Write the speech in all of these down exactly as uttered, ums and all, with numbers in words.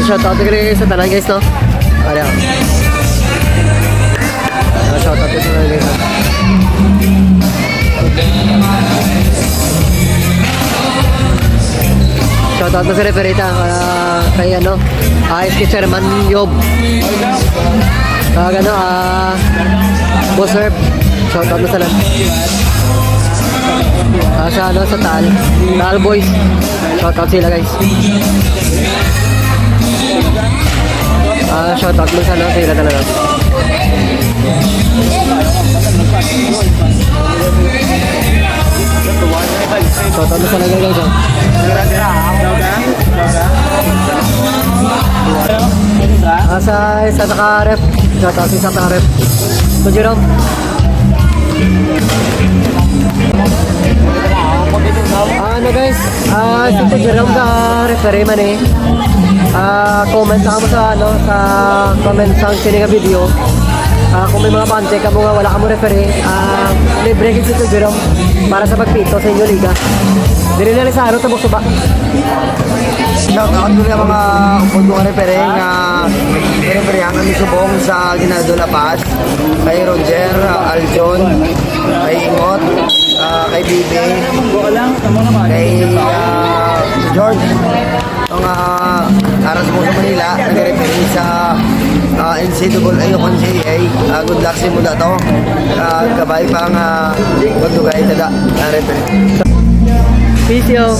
Shoutout ko rin sa tanan, guys, no? Ano? Ah, shoutout ko sa tanan, guys, no? Shoutout ko sa referee ta, ah, kay ano, ah, S K Chairman Yob. Ah, ano, ah, Boss Herb. Shoutout mo sa lan-, ah, sa ano, sa Taal. Taal Boys. Shoutout sila, guys. Ah, shoutout mo sa ano, sila talaga. Shoutout mo sa talaga, guys, oh. Ah, sa isa sa ka-ref. Shoutout sa isa sa ka-ref. So, Jerome. Ah, ano, guys? Ah, si Kuya Jerome ka referee man eh. Ah, comment lang mo sa, ano, sa comment sa sini nga video. Ah, kung may mga bante ka mo nga wala ka mo referee, ah, libre gid si Kuya Jerome para sa pagpito sa inyo liga. Dili na lang sa ano, tabok suba. Shout out ko sa mga upod ko nga referee nga referee ang kami subong sa Aguinaldo La Paz, kay Roger, ah, Aljon, kay Ingot, ah, kay Bibi, kay, ah, George. Ang, ah, aras mo sa Manila, nag-referee sa, ah, N C double A o N C A A. Ah, good luck sa imo dato. Ah, kabay pa nga magdugay ta da, ah, referee. Peace, yo.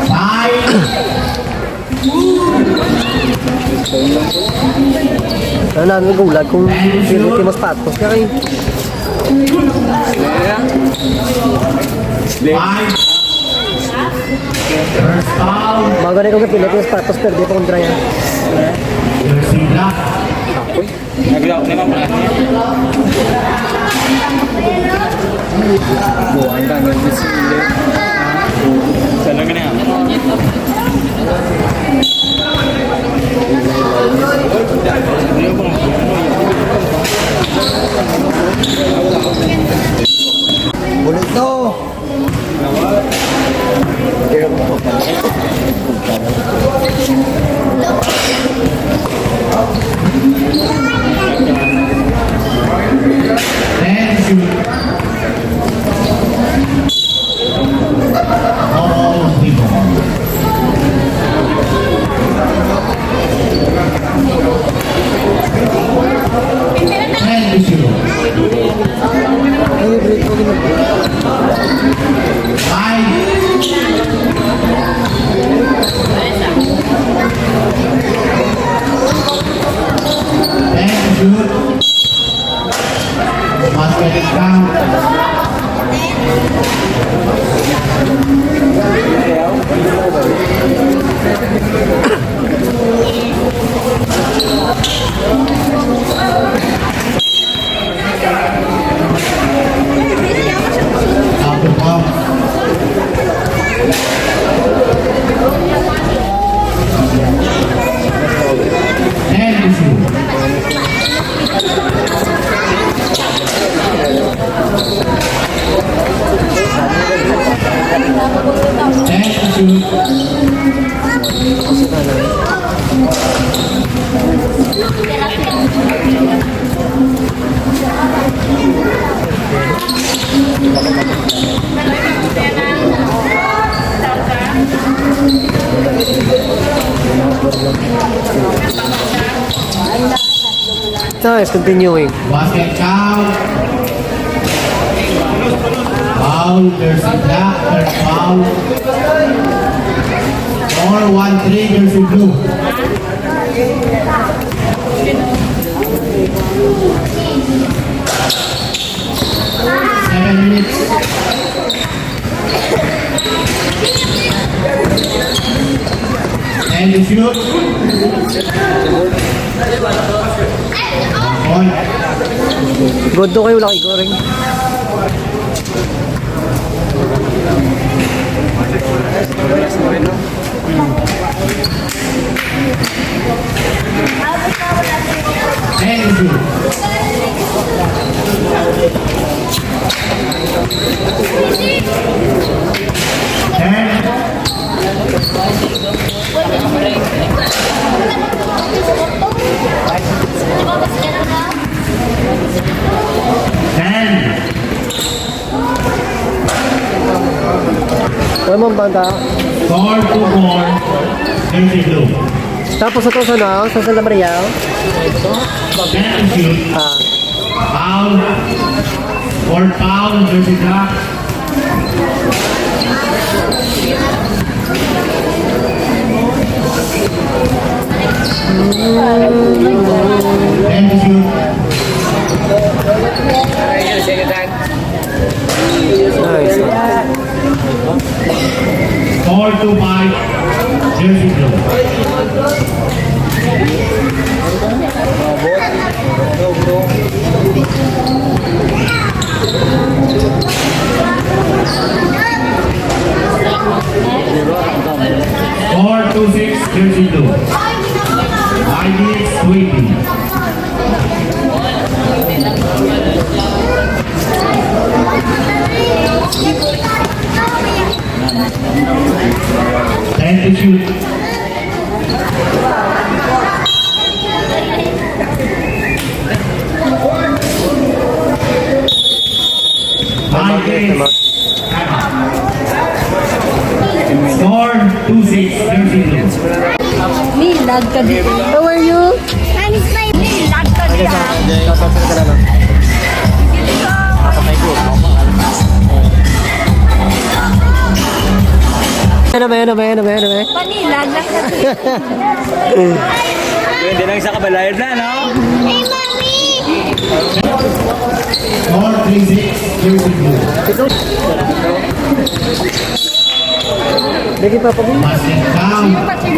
Five. Ano na, nagulag kung sino yung mas patos. Kaya kayo. Five. First foul. Bago na yung kapilit yung sapatos, pero di pa kong dry, ah. Jersey black. Naglaw ni mama. Buwan ka, nagbisilip. Sa lami na. Ulit to. Basket count. Apo pa. Ten to shoot. Ten to shoot. Nice, continuing. Basket count. Foul, jersey black, third foul. Four one three, jersey blue. Seven minutes. And the shoot. Point. Good to kayo, Lucky Goring. Thank you. Ten. Ten. Ano man banda? Four to four. Thank you. Tapos ito sa, no, sa Santa Maria. Penalty shoot. Ah. Foul. Fourth foul, jersey clock. Penalty shoot. Nice. Four to five. Jersey blue. Four to six, jersey blue. I D X twenty. Time to shoot. Five minutes. Score two six, thirty-two. May lag ka dito. How are you? I'm fine. May lag ka dito. Ano ba, ano ba, ano ba, ano ba? Panilag lang kasi. Yun, di lang isa kabalayad na, no? Hey, Mommy! Score three six, thirty-two. Lagi pa, pag- Basket count.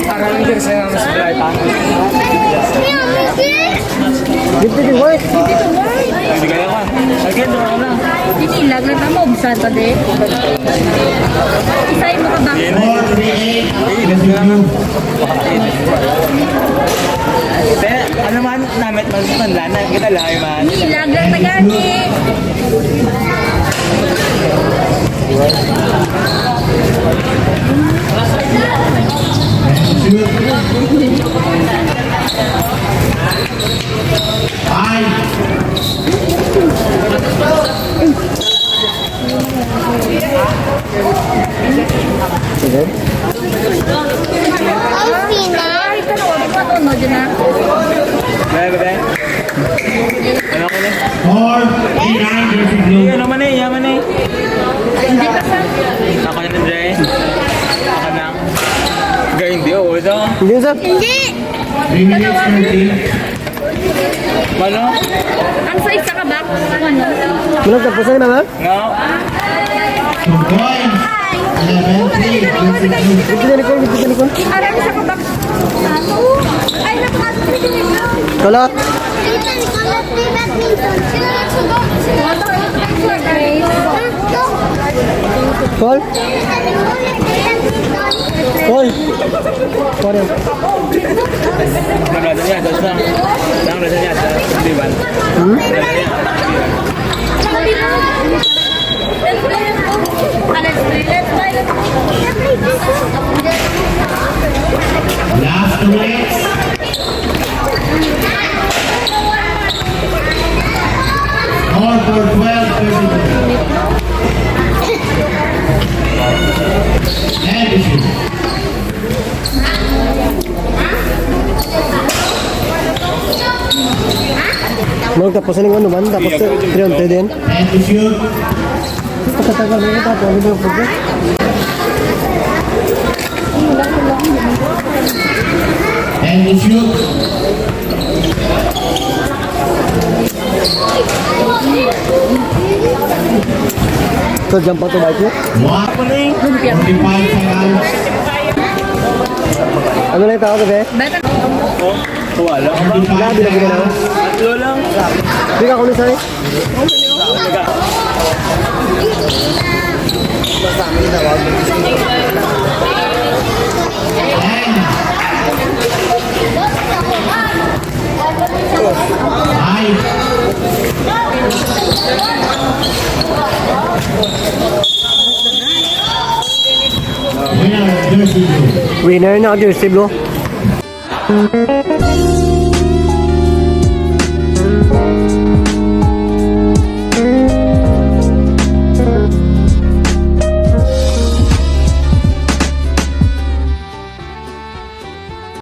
Parang ang girsa nga mas bright, ah. Dito di white. Hindi kaya ka. Again, doon ka na. Hindi lang na tamo, bisan pa din. Isay mo ka ba? Four three eight. Te, ano man, namit man sa tanda na, kita lang, man. Hindi lang na gani. Ay! Sige. Ay, Pina. Bebe, bebe. Ano ko ni? Four, three, nine, jersey blue. Ano man eh, yaman eh. Ako na, Dre. Ako na. Gay, hindi, oh, ito. Hindi, sir. Hindi. Three minutes, thirty. Ano? Ang size sa kabak, ano? Walang tapusan na, ma'am? No. Two points. Eleven three. Dito na, Nicole. Dito na, Nicole. Aram sa kabak. Ay, napakasok na din ito. Wala. Paul? Paul? Paul? Nang reason niya, dos na. Nang reason niya, dos. Di ba? Hmm? Last two minutes. All for twelve thirty-two. And issue. Murag tapos na yung ano man, tapos three on three din. And issue. Patatagal na yung tapos, ano ba yung pagod? And issue. So, jump out to bike mo? One. Forty-five seconds. Ano na yung tao, be? Oh, wala. Grabe na ginawa. Tatlo lang. Di ka kuno, Sai? Teka. Winner na ang Jersey Blue.